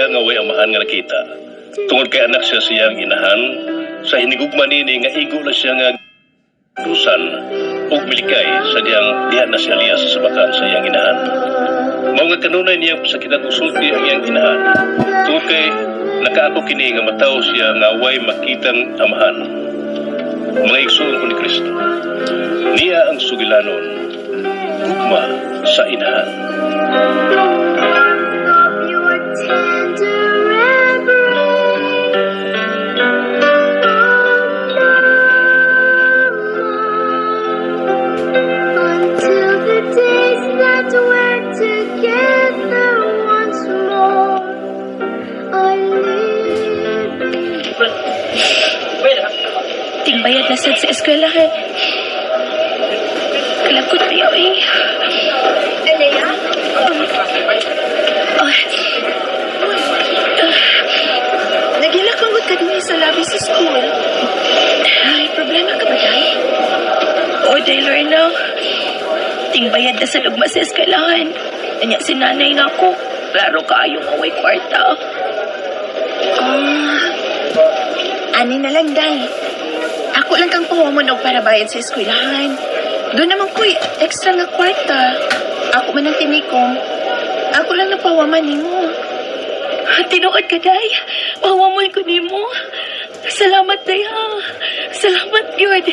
siya nga way amahan nga nakita. Tungod kay anak siya siyang inahan, sa hinigugma niini nga igo na siya nga dusan ug milikay sa diyang diha na si Aliyah sa sabakan sa iyang inahan. Mao nga kanunay niya pasakitan og sulti ang iyang inahan. Tungod kay nakaako kini nga matawo siya nga way makitang amahan. Mga igsoon ko ni Kristo, niya ang sugilanon, gugma sa inahan. Of your tender embrace, oh, Mama, until the days that we're together once more, I live in Tingbayad na sad sa eskwelahan. Kalakot niya, eh. Alea? Ay, Nagilak man gud ka dinhi sa labi sa school. Ay, problema ka ba, Day? oh, day, Lorna. Tingbayad na sa lugma sa eskwelahan. Anya si nanay nga ako. Klaro kaayong away kwarta. Ah, ani na lang, Day. Ako lang kang puwamon og para bayad sa eskwelahan. Doon naman ko'y extra nga kwarta. Ako man ang tinikom. Ako lang napawaman nimo. Tinuod ka, Day. Pawamol ko nimo. Salamat, Day, ha. Salamat, yun.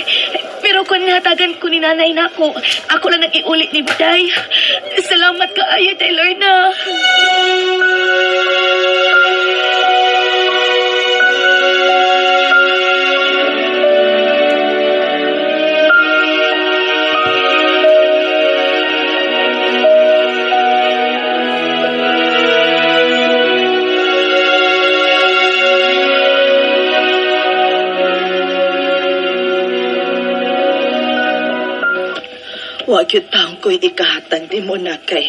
Pero kung natagan ko ni nanay na ako, ako lang nag-iulit ni Day. Salamat ka, ayo, Day Lorna. Wa gyud taon ko'y ikahatag di mo na kay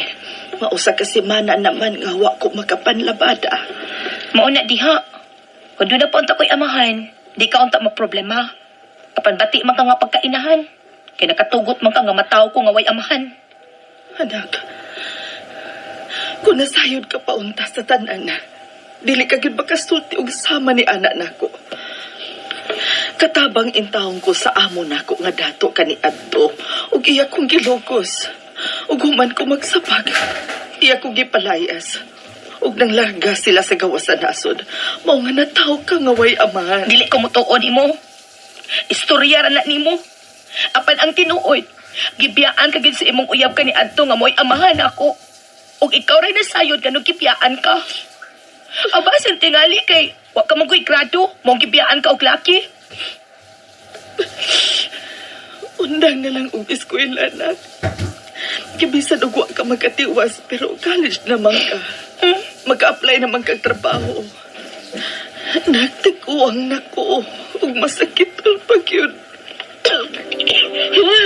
mausa ka si mana naman nga wa ko makapanlabada. Mauna diha. Kung doon na pa unta ko'y amahan, di ka unta maproblema. Apan bati man ka nga pagkainahan. Kay nakatugot man ka nga mataw ko nga way amahan. Anak, kung nasayod ka pa unta sa tanan, dili ka gyud makasulti og sama ni anak nako. Katabang intawon ko sa amo nako nga dato kaniadto ug iya kong gilugos. Ug human ko magsapag, iya kong gipalayas. Ug nanglarga sila sa gawas sa nasod. Mao nga nataw ka nga way amahan. Dili ko mutuon imo. Istorya ra na nimo. Apan ang tinuod, gibiyaan ka gid sa imong uyab kani adto nga mo'y amahan ako. Ug ikaw ray nasayod kanong gibiyaan ka. Aba, tingali kay wa ka man ko'y grado, mong gibiyaan ka og laki. Undang na lang og eskwela na. Kibisan og wa ka magkatiwas pero college naman ka. Hmm? Maka-apply naman kag trabaho. Nagtiguang nako ug masakit ang pagyud.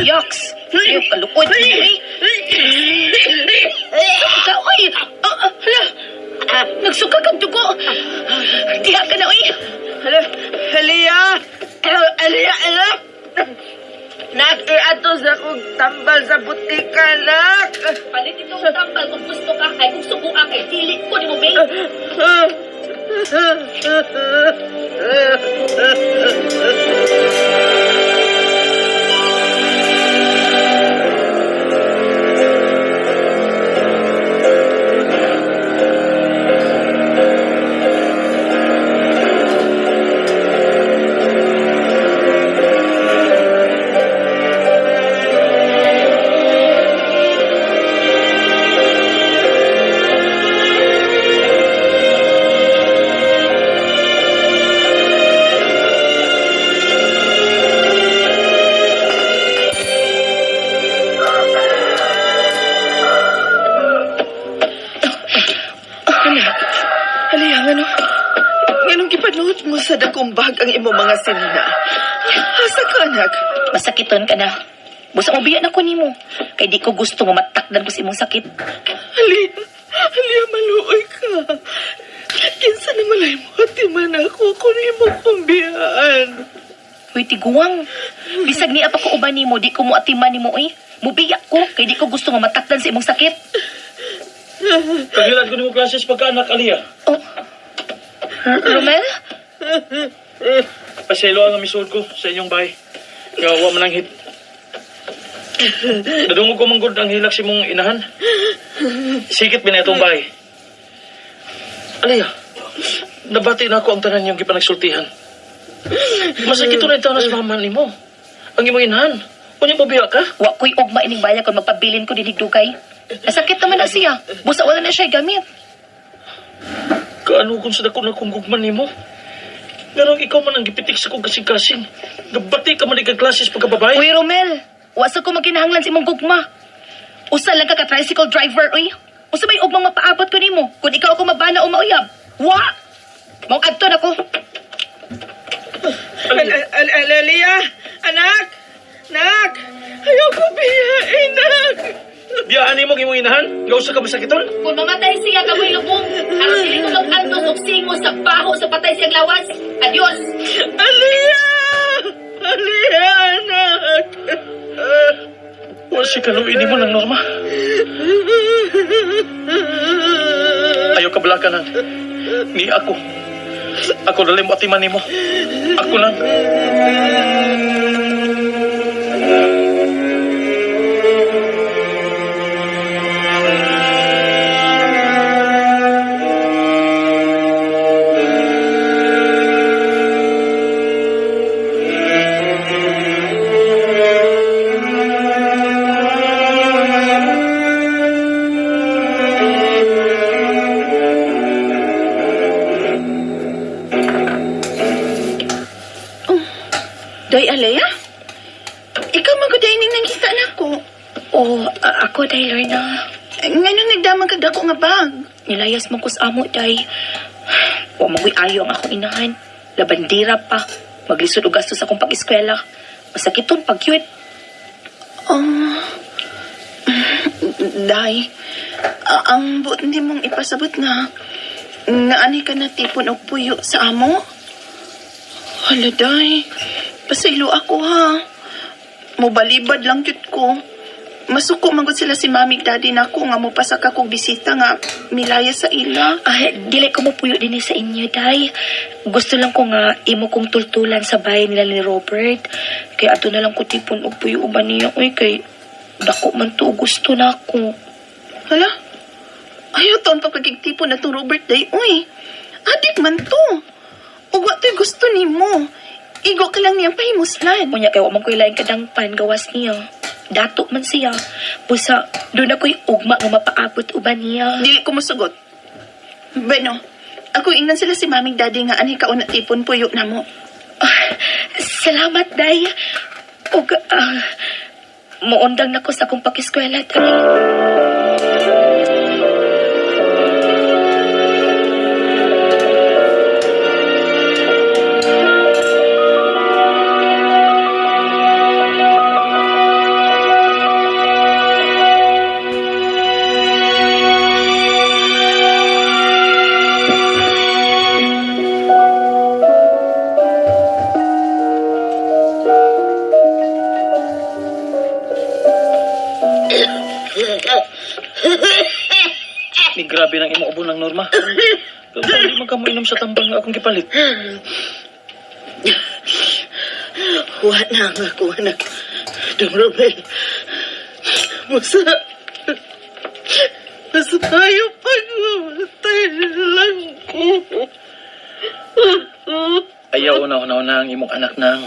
Yaks! Sayo kalukod. Ay! Ka, oy! Ah, ah, hala! Nagsuka kag dugo! Diha ka na, oy! Hala, Alia! Alia, anak! Nak, ato sa kong tambal sa butika, nak! Palit itong tambal kung gusto ka, kay kung subuan kay dili ko ni mo, babe. Anak, Alia, ngano? Nganong gipanuot mo sa dakong bag ang imong mga sinina? Asa ka, anak? Masakiton ka na. Busa mo biya na ko nimo. Kay di ko gusto nga matakdan ko sa imong sakit. Alia, Alia, maluoy ka. Kinsa na malay mo at man ako kung imo kong biyaan. Uy, tiguang. Bisag niya pa ko uban nimo, di ko mo atiman nimo, oy. Mubiya ko, kay di ko gusto nga matakdan sa imong sakit. Kagilan ko nimo klase sa pagkaanak, Aliyah. Oh, Romel? Paselo ang amisod ko sa inyong bahay. Nga wa man ang hit. Nadungog ko manggod ang hilak si mong inahan. Sikit ba na itong bahay? Alaya, nabati na ako ang tanan niyong gipanagsultihan. Masakit na ito na sa mama nimo. Ang imong inahan. Unya mo biya ka? Wa ko'y ugma ining baya kung magpabilin ko dinig dugay. Nasakit naman na siya. Busa wala na siya gamit. Kaano kung sa dako na kong gugman nimo? Ganong ikaw man ang gipitik sa kong kasing-kasing. Gabati ka man ikaklasis pagkababae. Uy, Romel, wa sa ko magkinahanglan sa imong gugma. Usa lang ka ka tricycle driver, uy. Usa may ugmang mapaabot ko nimo kung ikaw ako mabana o mauyab. Wa! Mao adto na ko. Alelia! Anak! Nak! Ayaw ko biyain, nak! Biyaan nimo ang imong inahan? Gausa ka masakiton? Kung mamatay siya kamoy lubong, aron dili ko mag-antos og singo sa baho sa patay siyang lawas. Adios. Alia! Alia, anak! Wa si kaluin nimo ng Norma. Ayaw ka balakanan. Ni ako. Ako dali mo atiman nimo. Ako lang. Day, Alea? Ikaw maguday ning nangita na ako. Oh, ako day Lorna. Ngayon nagdamag kag dako nga bag. Nilayas man ko sa amo day. Wa man ko'y ayo ang akong inahan. Labandira pa. Maglisod og gastos sa akong pag-eskwela. Masakiton pag yun. Oh, Day, ang buot ni mong ipasabot nga, nga ani ka na tipon og puyo sa amo? Hala, Day, pasaylo ako ha. Mobalibad lang jud ko. Masuko man gud sila si mami ug daddy nako nga mopasaka kog bisita nga milaya sa ila. Ay, dili ko mopuyo din sa inyo, day. Gusto lang ko nga imo kong tultulan sa bahay nila ni Robert. Kaya ato na lang ko tipon og puyo uban niya. Uy, kay dako man to gusto na ako. Hala, ayaw taon pa pagkigtipon na tong Robert Day. Uy, adik man to. Ug wa to'y gusto nimo. Igo ka lang niyang pahimuslan. Unya kay wa man ko'y laing kadangpan gawas niya. Dato man siya. Busa, doon ako'y ugma nga mapaabot uban niya. Dili ko mosugot. Bueno, ako ingnan sila si maming daddy nga anhi kauna tipon puyo na mo. Ah, salamat, Day. Ug, muundang na ko sa akong pakiskwela, Day. Ni grabe nang imong ubo ng Norma. Pero di man ka mo inom sa tambal nga akong gipalit. Wa na ang ako, anak. Dong Romel. Basta... Basta tayo pag mamatay lang ko. Ayaw na una una ang imong anak nang.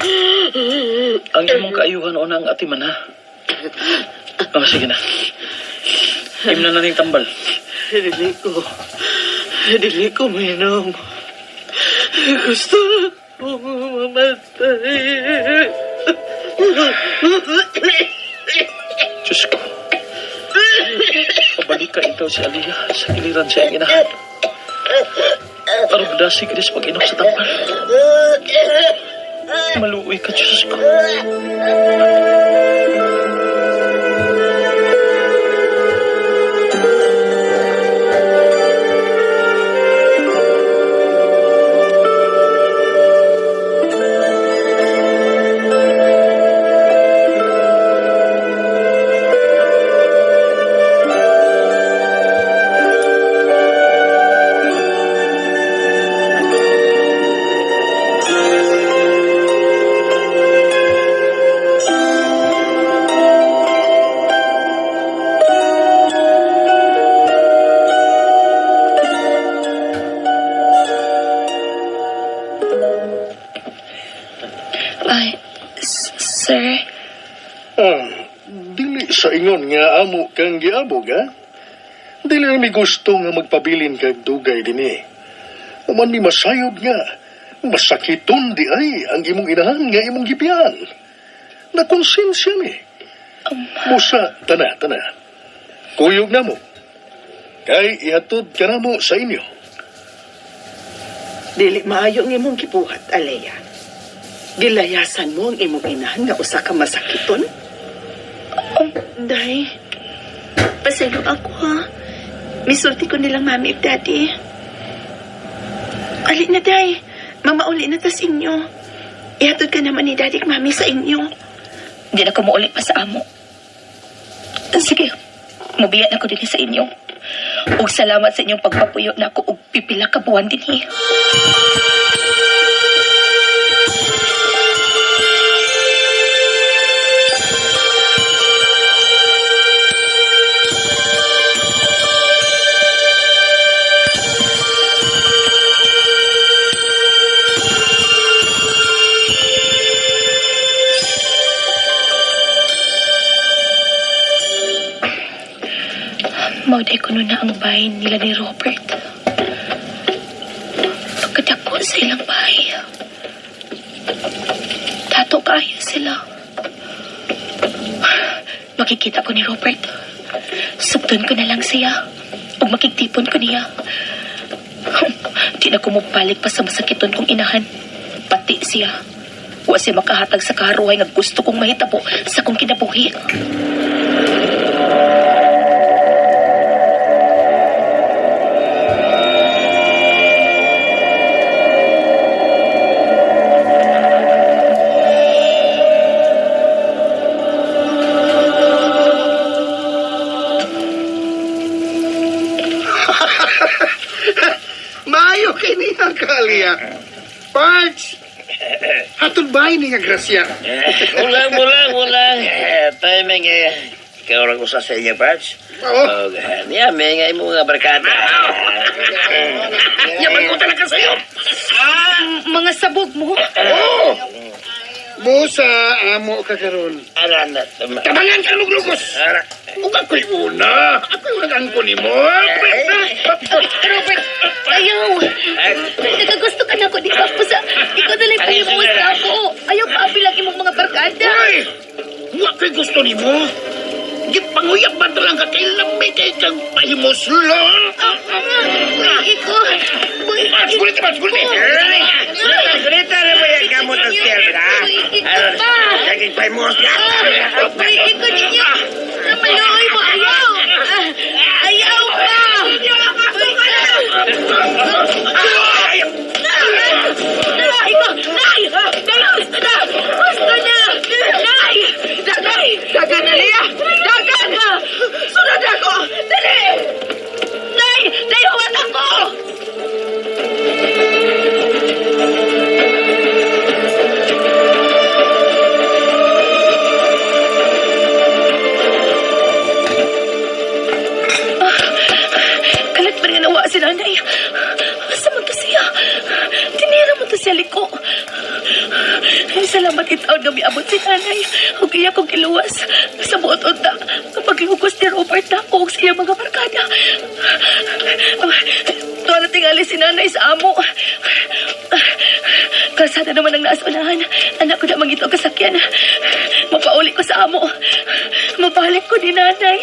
Ang imong kaayuhan una ang atiman ha. Oh, sige na. Imna na ning tambal. Dili ko. Dili ko mainom. Gusto na akong mamatay. Diyos ko. Pabalik ka ikaw si Aliyah sa giliran sa iyang inahan. Arog dasig ka sa pag-inom sa tambal. Maluoy ka, Diyos ko. Sa ingon nga amo kang giabog, ha? Dili mi gusto nga magpabilin kag dugay dinhi. Human mi masayod nga, masakiton di ay ang imong inahan nga imong gibiyaan. Nakonsensya mi. Busa, tana, tana. Kuyog na mo. Kay ihatod ka na mo sa inyo. Dili maayo ang imong gibuhat, Alea. Gilayasan mo ang imong inahan nga usa ka masakiton. Day, pasaylo ako ha. Misulti ko nilang mami at daddy. Ali na, Day. Mamauli na tas inyo. Ihatod ka naman ni daddy at mami sa inyo. Di na ko muuli pa sa amo. Sige, mubiya na ko din sa inyo. Ug salamat sa inyong pagpapuyo na ako og pipila ka buwan dinhi. Mauday ko nun na ang bahay nila ni Robert. Pagkadako sa ilang bahay. Tato kaayo sila. Makikita ko ni Robert. Sugdon ko na lang siya. O makigtipon ko niya. Di na ko mabalik pa sa masakiton kong inahan. Pati siya. Wa siya makahatag sa kaharuhay nga gusto kong mahitabo sa kong kinabuhi. Maayo kay niya, Kalia. Parts! Hatod ba ni nga grasya? Ulang, ulang, ulang. Timing eh. Ikaw lang usa sa inyo, Parts. Oo. Og, niya, may nga imong mga barkada. Yaman ko talaga sa'yo. Mga sabog mo. Oo! Busa, amo ka karon. Ara na. Tabangan ka mong lugos! Ara. Ug ako'y una. Ako'y unang angko ni mo. Robert, ayaw. Nagagusto ka na ako, di ba? Pusa, ikaw na lang pahimuos na ako. Ayaw pa abilang imong mga barkada. Hoy! Wa ko'y gusto ni mo. Gipanguyab ba lang ka kay lamay kay kang pahimuslon? Iko. Parts, gulit, parts, gulit! Gunita, gunita na mo yan kamot ang siyempre, ha? Iko pa. Naging paimos ka. Iko ninyo. Maluoy mo, ayaw. Ayaw pa. Nay! Nay! Nay! Gusto na! Gusto na! Nay! Nay! Dagan na niya! Dagan! Sunod ako! Dali! Nay! Nay, huwag ako! Kalat pa rin nawa si nanay. Asa man to siya? Tinira mo to siya liko. Ay, salamat itaon nga miabot si nanay. Huwag iya kong iluwas. Sa buot unta, kapag lugos ni Robert na ako og siya mga barkada. Tuwa na tingali si nanay sa amo. Kalsada naman ang naas unahan. Anak ko na mangito ang kasakyan. Mapauli ko sa amo. Mabalik ko ni nanay.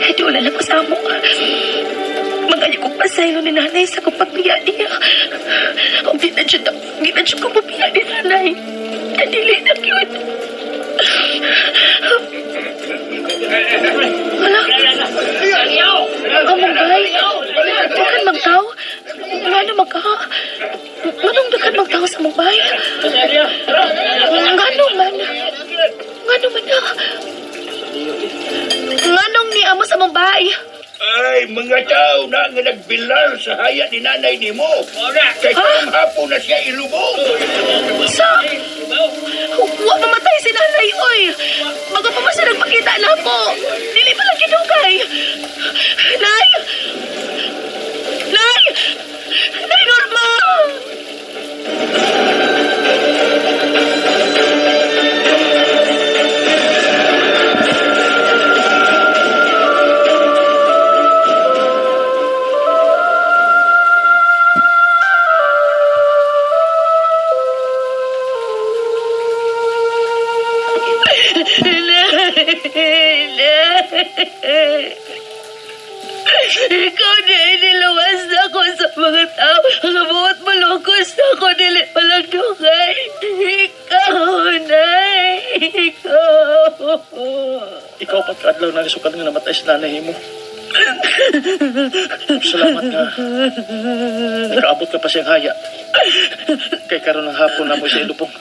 Di wala lang ko sa amo. Magayo kong pasaylo ni nanay sa kong pagbiya niya. Kung di na siya, di na siya kumabiya ni nanay. Kadili na yun. Wala. Ang among bay. Dakan magtao. Ngano magka. Nganong dakan magtao sa among bay? Ngano man. Ngano man na. Nganong ni amo sa among bay? Ay, Kay mga tao na nga nagbilar sa haya ni nanay ni mo. Kay karong hapon na siya ilubong. Sa! Wa mamatay si nanay, oy! Bago pa man siya nagpakita na ako! Dili pa lang kinukay! Nay! Nay! Nay Norma! Nay! Nay! Ikaw na inilawas na ako sa mga tao. Ang buot malukos na ako, dili palang dukay. Ikaw, Nay! Ikaw! Ikaw pagkaadlaw na gisukan nga namatay sa nanay mo. Salamat nga. Nakaabot ka pa siyang haya. Kay karon ng hapon na mo siya ilupong.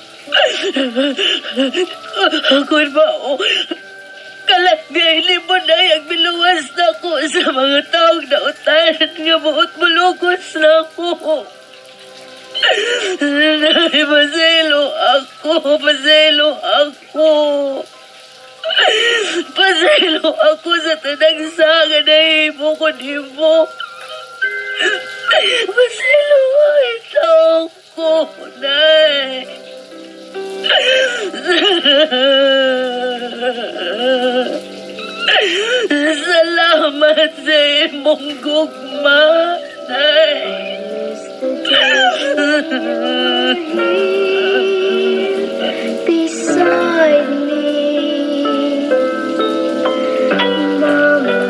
Ako ba, oh. Kalat nga mo na ang biluwas na ako sa mga taong nautan nga buot malukos na ako. Nay, paselo ako, paselo ako. Paselo ako sa tanang sanga na himo ko nimo. Paselo ito ako, Nay. Salamat sa imong gugma, Nay. Beside me, Mama.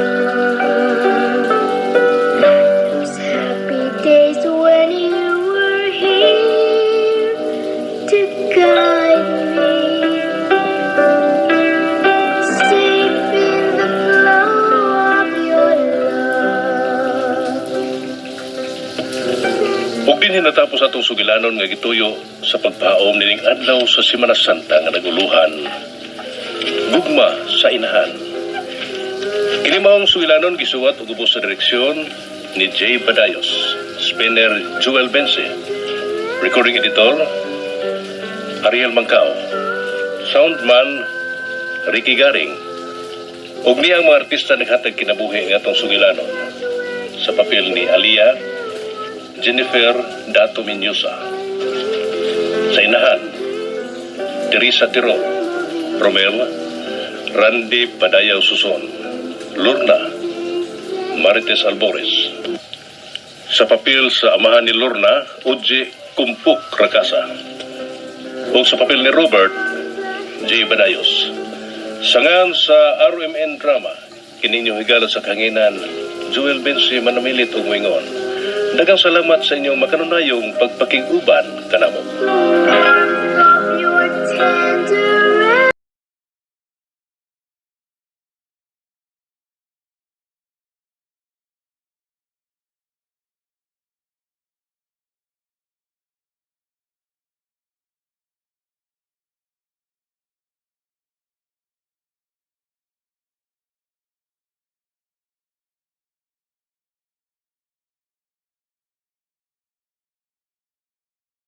Those happy days when you were here to guide me, safe in the flow of your love. Ug dinhi natapos atong sugilanon nga gituyo sa pagpaom nining adlaw sa Semana Santa nga naguluhan. Gugma sa inahan. Kini maong sugilanon gisuwat ug ubos sa direksyon ni Jay Badayos, spinner Joel Bense, recording editor Ariel Mangkao, soundman Ricky Garing, ug niya ang mga artista naghatag kinabuhi nga atong sugilanon sa papel ni Aliyah Jennifer Dato Minyusa. Sa inahan, Teresa Tirol, Romel, Randy Padayaw Suson, Lorna, Marites Albores. Sa papel sa amahan ni Lorna, Oje Kumpuk Rakasa. O sa papel ni Robert, J. Badayos. Sangan sa RMN Drama, kininyo higala sa kanginan, Joel Bensi manamilit og moingon. Daghang salamat sa inyong makanunayong pagpakig-uban kanamo. Of your